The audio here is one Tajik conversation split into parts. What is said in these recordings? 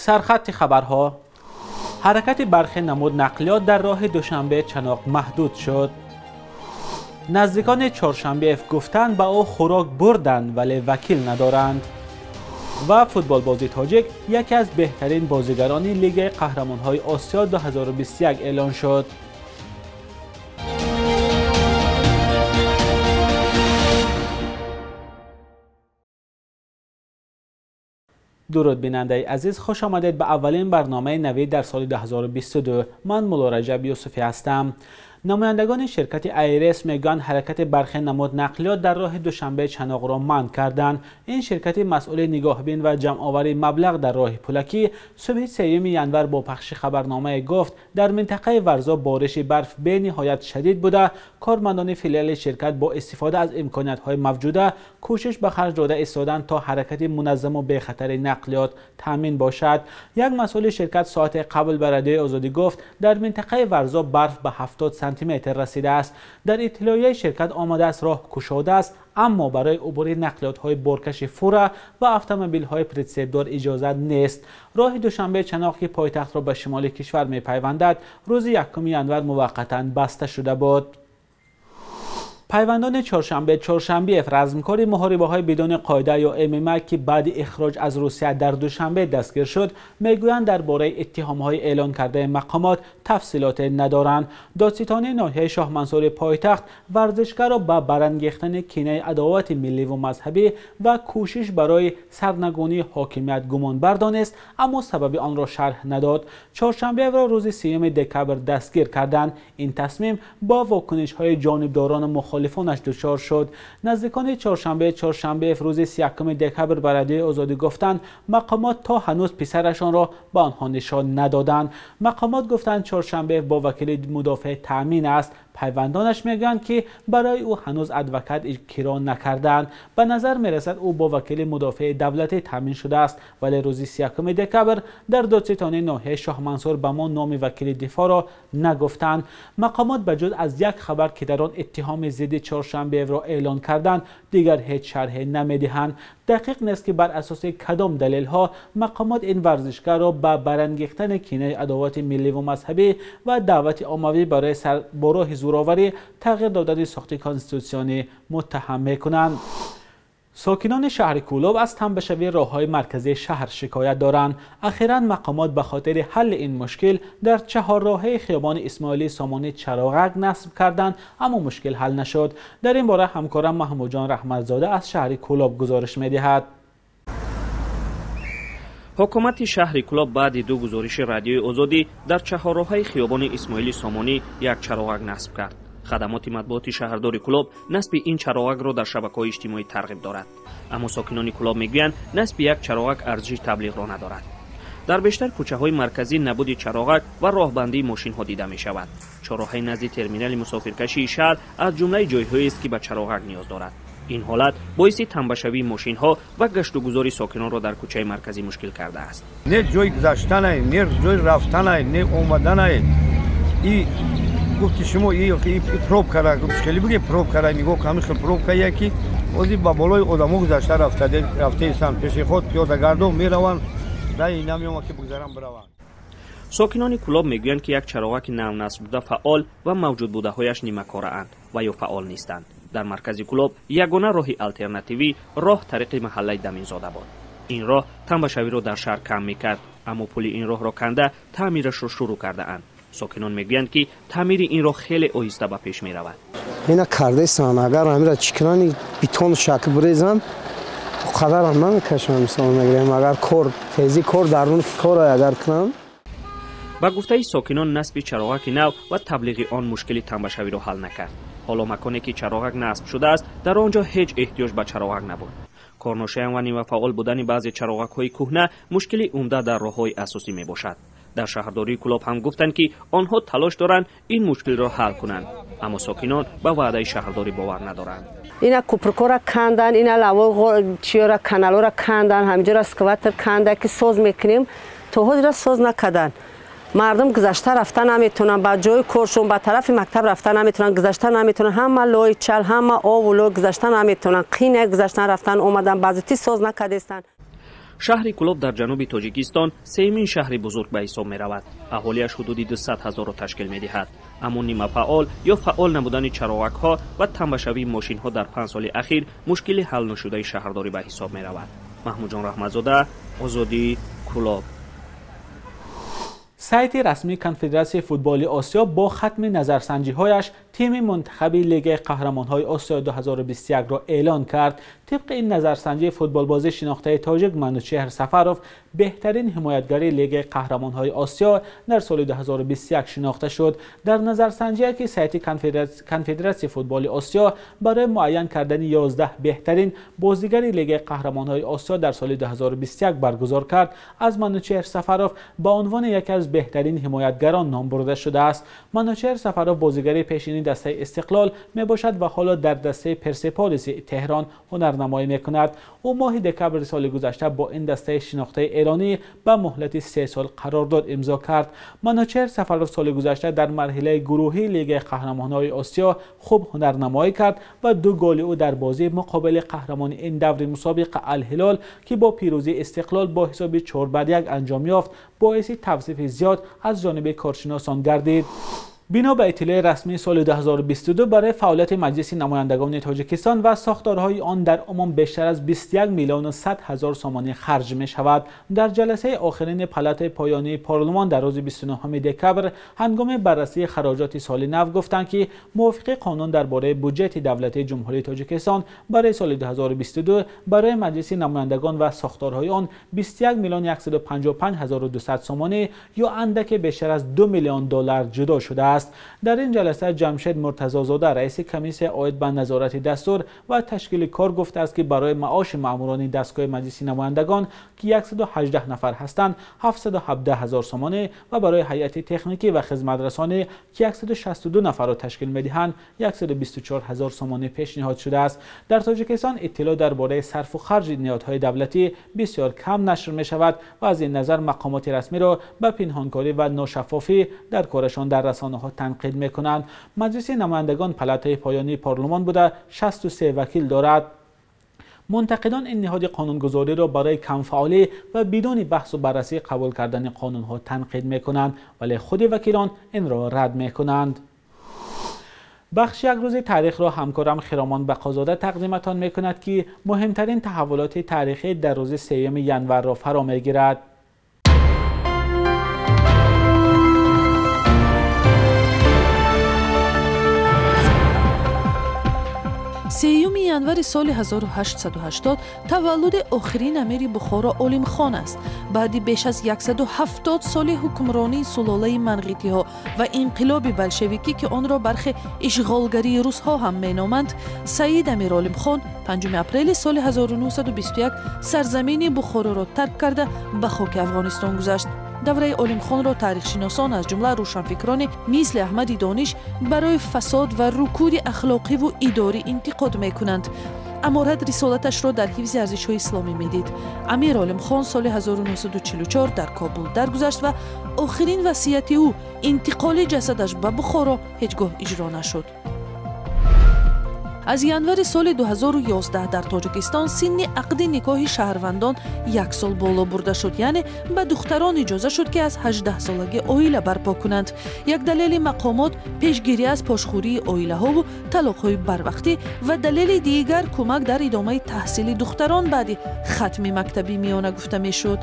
Сархати хабарҳо. Ҳаракати бархи намуд нақлиёт дар роҳи Душанбе Чаноқ маҳдуд шуд. Наздикони Чоршанбеев гуфтанд, ба ӯ хӯрок бурданд, вале вакил надоранд. Ва футболбози тоҷик яке аз беҳтарин бозигарони Лигаи қаҳрамонҳои Осиё 2021 эълон шуд. Дуруд бинандаи азиз, хуш омадед ба аввалин барномаи навӣ дар соли 2022. Ман Мулло Раҷаб Юсуфӣ ҳастам. Намояндагони ширкати АйРС мегӯянд, ҳаракати бархи намуд нақлиёт дар роҳи Душанбе Чаноқро манъ карданд. Ин ширкати масъули нигаҳбин ва ҷамъоварии маблағ дар роҳи пулакӣ субҳи 3 январ бо пахши хабарномае гуфт, дар минтақаи Варзоб бориши барф бениҳоят шадид буда, кормандони филиали ширкат бо истифода аз имкониятҳои мавҷуда кӯшиш ба харҷ дода истоданд, то ҳаракати муназзаму бехатари нақлиёт таъмин бошад. Як масъули ширкат соате қабл ба Радиои Озодӣ гуфт, дар минтақаи Варзоб барф ба 70 сантиметр расидааст. Дар иттилоияи ширкат омадааст, роҳ кушодааст, аммо барои убури нақлиётҳои боркаши фура ва автомобилҳои притсепдор иҷозат нест. Роҳи Душанбе Чаноқ, ки пойтахтро ба шимоли кишвар мепайвандад, рӯзи 1 январ муваққатан баста шуда буд. Пайвандони Чоршанбе Чоршанбеев, размкори муҳорибаҳои бидуни қоида ё ММА, ки баъди ихроҷ аз Русия дар Душанбе дастгир шуд, мегӯянд дар бораи иттиҳомҳои эълон кардаи мақомот тафсилоте надоранд. Додситонии ноҳияи Шоҳмансури пойтахт варзишгарро ба барангехтани кинаи адовати милливу мазҳабӣ ва кӯшиш барои сарнагунии ҳокимият гумонбар донист, аммо сабаби онро шарҳ надод. Чоршанбеевро рӯзи 3 декабр дастгир карданд. Ин тасмим бо вокунишҳои ҷонибдорону мухолифонаш дучор шуд. Наздикони Чоршанбе Чоршанбеев рӯзи 31 декабр ба Радиои Озодӣ гуфтанд, мақомот то ҳанӯз писарашонро ба онҳо нишон надоданд. Мақомот гуфтанд, Чоршанбеев бо вакили мудофеъ таъмин аст. Пайвандонаш мегӯянд, ки барои ӯ ҳанӯз адвокат киро накарданд. Ба назар мерасад, ӯ бо вакили мудофеи давлатӣ таъмин шудааст, вале рӯзи 31 декабр дар додситонии ноҳияи Шоҳмансур ба мо номи вакили дифоъро нагуфтанд. Мақомот ба ҷуз аз як хабар, ки дар он иттиҳоми зидди Чоршанбеевро эълон карданд, дигар ҳеҷ шарҳе намедиҳанд. Дақиқ нест, ки бар асоси кадом далелҳо мақомот ин варзишгарро ба барангехтани кинаи адовати милливу мазҳабӣ ва даъвати оммавӣ барои бо роҳи зӯроварӣ тағйир додани сохти конститутсионӣ муттаҳам мекунанд. Сокинони шаҳри Кӯлоб аз танбашавии роҳҳои марказии шаҳр шикоят доранд. Ахиран мақомот ба хотири ҳалли ин мушкил дар чаҳорроҳаи хиёбони Исмоили Сомонӣ чароғак насб карданд, аммо мушкил ҳал нашуд. Дар ин бора ҳамкорам Маҳмудҷон Раҳматзода аз шаҳри Кӯлоб гузориш медиҳад. Ҳукумати шаҳри Кӯлоб баъди ду гузориши Радиои Озодӣ дар чаҳорроҳаи хиёбони Исмоили Сомонӣ як чароғак насб кард. Хадамоти матбуоти шаҳрдори Кӯлоб насби ин чароғакро дар шабакаҳои иҷтимоӣ тарғиб дорад, аммо сокинони Кӯлоб мегӯянд, насби як чароғак арзиши таблиғро надорад. Дар бештар кӯчаҳои марказӣ набуди чароғак ва роҳбандии мошинҳо дида мешавад. Чорроҳаи назди терминали мусофиркашии шаҳр аз ҷумлаи ҷойҳоест, ки ба чароғак ниёз дорад. Ин ҳолат боиси танбашавии мошинҳо ва гаштугузори сокинонро дар кӯчаи марказӣ мушкил кардааст. Не ҷои гузаштанай, не ҷои рафтанай, не омаданай. И гуфти шумо и пробкара, хеле бигем пробкара, нигоҳ ҳамин хел пробка яки ози ба болои одамо гузашта рафтаистанд, пешеход пиёдагардон мераванд, раи намеомад ки бигзаранд бираванд. Сокинони Кӯлоб мегӯянд, ки як чароғаки нав насб буда фаъол ва мавҷуд будаҳояш нимакораанд ва ё фаъол нестанд. Дар маркази Кӯлоб ягона роҳи алтернативӣ роҳ тариқи маҳаллаи Даминзода буд. Ин роҳ танбашавиро дар шаҳр кам мекард, аммо пули ин роҳро канда таъмирашро шурӯъ кардаанд. Сокинон мегӯянд, ки таъмири ин роҳ хеле оҳиста ба пеш меравад. Ина кардаистанд, агар ҳамира чӣ кунанд, бетон шак бирезанд, қадарам намекашанд, мисол мегирем, агар кор тезӣ кор дарун кор агар кунанд. Ба гуфтаи сокинон, насби чароғаки нав ва таблиғи он мушкили танбашавиро ҳал накард. Ҳоло маконе ки чароғак насб шудааст, дар он ҷо ҳеҷ эҳтиёҷ ба чароғак набуд. Корношоям ва нимафаъол будани баъзе чароғакҳои кӯҳна мушкили умда дар роҳҳои асосӣ мебошад. Дар шаҳрдории Кӯлоб ҳам гуфтанд, ки онҳо талош доранд ин мушкилро ҳал кунанд, аммо сокинон ба ваъдаи шаҳрдорӣ бовар надоранд. Ина купрукора кандан, ина лаво чиёра каналора кандан, ҳаминҷора скватер канда, ки соз мекунем, то ҳозира соз накарданд. Мардум гузашта рафта наметавонанд, ба ҷои коршон, ба тарафи мактаб рафта наметавонанд, гузашта наметавонанд, ҳама лои чал, ҳама ову лой гузашта наметавонанд, қина гузаштан рафтан омадан, баъзети соз накардестанд. Шаҳри Кӯлоб дар ҷануби Тоҷикистон сеюмин шаҳри бузург ба ҳисоб меравад. Аҳолиаш ҳудуди 200 ҳазорро ташкил медиҳад. Аммо нимафаъол ё фаъол набудани чароғакҳо ва тамбашавии мошинҳо дар 5 соли ахир мушкили ҳалнашудаи шаҳрдорӣ ба ҳисоб меравад. Маҳмудҷон Раҳматзода, Озодӣ, Кӯлоб. Сайти расмии Конфедератсияи футболи Осиё бо хатми назарсанҷиҳояш тими мунтахаби Лигаи қаҳрамонҳои Осиё 2021-ро эълон кард. Тибқи ин назарсанҷӣ футболбози шинохтаи тоҷик Манучеҳр Сафаров беҳтарин ҳимоятгари Лигаи қаҳрамонҳои Осиё дар соли 2021 шинохта шуд. Дар назарсанҷие ки сайти Конфедератсияи футболи Осиё барои муайян кардани 11 беҳтарин бозигари Лигаи қаҳрамонҳои Осиё дар соли 2021 баргузор кард, аз Манучеҳр Сафаров ба унвони яке аз беҳтарин ҳимоятгарон ном бурда шудааст. Манучеҳр Сафаров бозигари пешини дастаи Истиқлол мебошад ва ҳоло дар дастаи Персеполиси Теҳрон ҳунарнамоӣ мекунад. Ӯ моҳи декабри соли гузашта бо ин дастаи шинохтаи эронӣ ба муҳлати 3 сол қарордод имзо кард. Манучеҳр Сафаров соли гузашта дар марҳилаи гурӯҳии Лигаи қаҳрамонҳои Осиё хуб ҳунарнамоӣ кард ва 2 голи ӯ дар бозии муқобили қаҳрамони ин даври мусобиқа Алҳилол, ки бо пирӯзии Истиқлол бо ҳисоби 4-1 анҷом ёфт, боиси тавсифи зиёд аз ҷониби коршиносон гардид. Бино ба иттилои расмии соли 2022 барои фаъолияти Маҷлиси намояндагони Тоҷикистон ва сохторҳои он дар умум бештар аз 21 миллиону 100 ҳазор сомонӣ харҷ мешавад. Дар ҷаласаи охирини палатаи поёнии парлумон дар рӯзи 29 декабр ҳангоми баррасии хароҷоти соли нав гуфтанд, ки мувофиқи қонун дар бораи буҷети давлатии Ҷумҳурии Тоҷикистон барои соли 2022 барои Маҷлиси намояндагон ва сохторҳои он 21 миллион 155 ҳазору 200 сомонӣ ё андаке бештар аз 2 миллион доллар ҷудо шудааст. Дар ин ҷаласа Ҷамшед Муртазозода, раиси комиссия оид ба назорати дастур ва ташкили кор, гуфтааст, ки барои маоши маъмурони дастгоҳи Маҷлиси намояндагон, ки 118 нафар ҳастанд, 717 ҳазор сомонӣ ва барои ҳайати техникӣ ва хизматрасонӣ, ки 162 нафарро ташкил медиҳанд, 124 ҳазор сомонӣ пешниҳод шудааст. Дар Тоҷикистон иттилоъ дар бораи сарфу харҷи ниҳодҳои давлатӣ бисёр кам нашр мешавад ва аз ин назар мақомоти расмиро ба пинҳонкорӣ ва ношаффофӣ дар корашон дар расонаҳо танқид мекунанд. Маҷлиси намояндагон палатаи поёнии парлумон буда 63 вакил дорад. Мунтақидон ин ниҳоди қонунгузориро барои камфаъолӣ ва бидуни баҳсу баррасӣ қабул кардани қонунҳо танқид мекунанд, вале худи вакилон инро рад мекунанд. Бахши як рӯзи таърихро ҳамкорам Хиромон Бақозода тақдиматон мекунад, ки муҳимтарин таҳаввулоти таърихӣ дар рӯзи 3 январро фаро мегирад. Сеюми январи соли 1880 таваллуди охирин амири Бухоро Олимхон аст. Баъди беш аз 170 соли ҳукмронии сулолаи манғитиҳо ва инқилоби болшевикӣ, ки онро бархе ишғолгарии русҳо ҳам меноманд, Саид Амир Олимхон 5 апрели соли 1921 сарзамини Бухороро тарк карда ба хоки Афғонистон гузашт. Давраи Олимхонро таърихшиносон аз ҷумла рӯшанфикрони мисли Аҳмади Дониш барои фасод ва рукуди ахлоқиву идорӣ интиқод мекунанд. Аморат рисолаташро дар ҳифзи арзишҳои исломӣ медид. Амир Олимхон соли 1944 дар Кобул даргузашт ва охирин васияти ӯ интиқоли ҷасадаш ба Бухоро ҳеҷ гоҳ иҷро нашуд. Аз январи соли 2011 дар Тоҷикистон синни ақди никоҳи шаҳрвандон 1 сол боло бурда шуд, яъне ба духтарон иҷоза шуд, ки аз 18 солагӣ оила барпо кунанд. Як далели мақомот пешгирӣ аз пошхӯрии оилаҳову талоқҳои барвақтӣ ва далели дигар кӯмак дар идомаи таҳсили духтарон баъди хатми мактаби миёна гуфта мешуд.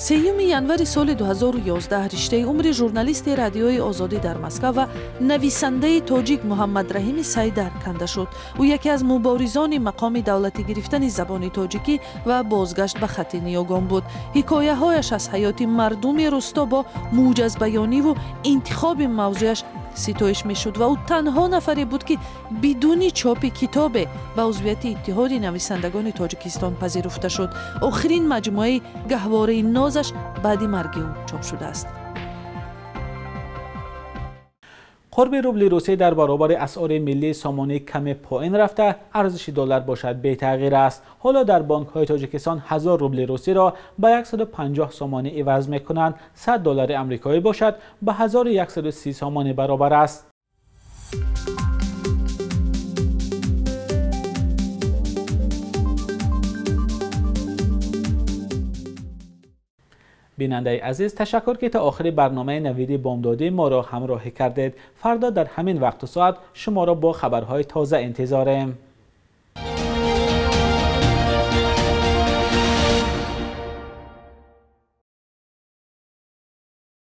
3 январи соли 2011 риштаи умри журналисти радиои Озодӣ дар Москва ва нависандаи тоҷик Муҳаммадраҳими Сайдар канда шуд. Ӯ яке аз муборизони мақоми давлатӣ гирифтани забони тоҷикӣ ва бозгашт ба хатти ниёгон буд. Ҳикояҳояш аз ҳаёти мардуми рӯсто бо мӯҷазбаёниву интихоби мавзӯяш ситоиш мешуд ва ӯ танҳо нафаре буд, ки бидуни чопи китобе ба узвияти Иттиҳоди нависандагони Тоҷикистон пазируфта шуд. Охирин маҷмӯаи Гаҳвораи нозаш баъди марги ӯ чоп шудааст. Қурби рубли русӣ дар баробари асъори миллии сомонӣ каме поин рафта, арзиши доллар бошад бетағйир аст. Ҳоло дар бонкҳои Тоҷикистон 1000 рубли русиро ба 150 сомонӣ иваз мекунанд. 100 доллари амрикоӣ бошад ба 1130 сомонӣ баробар аст. Бинандаи азиз, ташаккур, ки то охири барномаи Навиди Бомдодӣ моро ҳамроҳӣ кардед. Фардо дар ҳамин вақту соат шуморо бо хабарҳои тоза интизорем.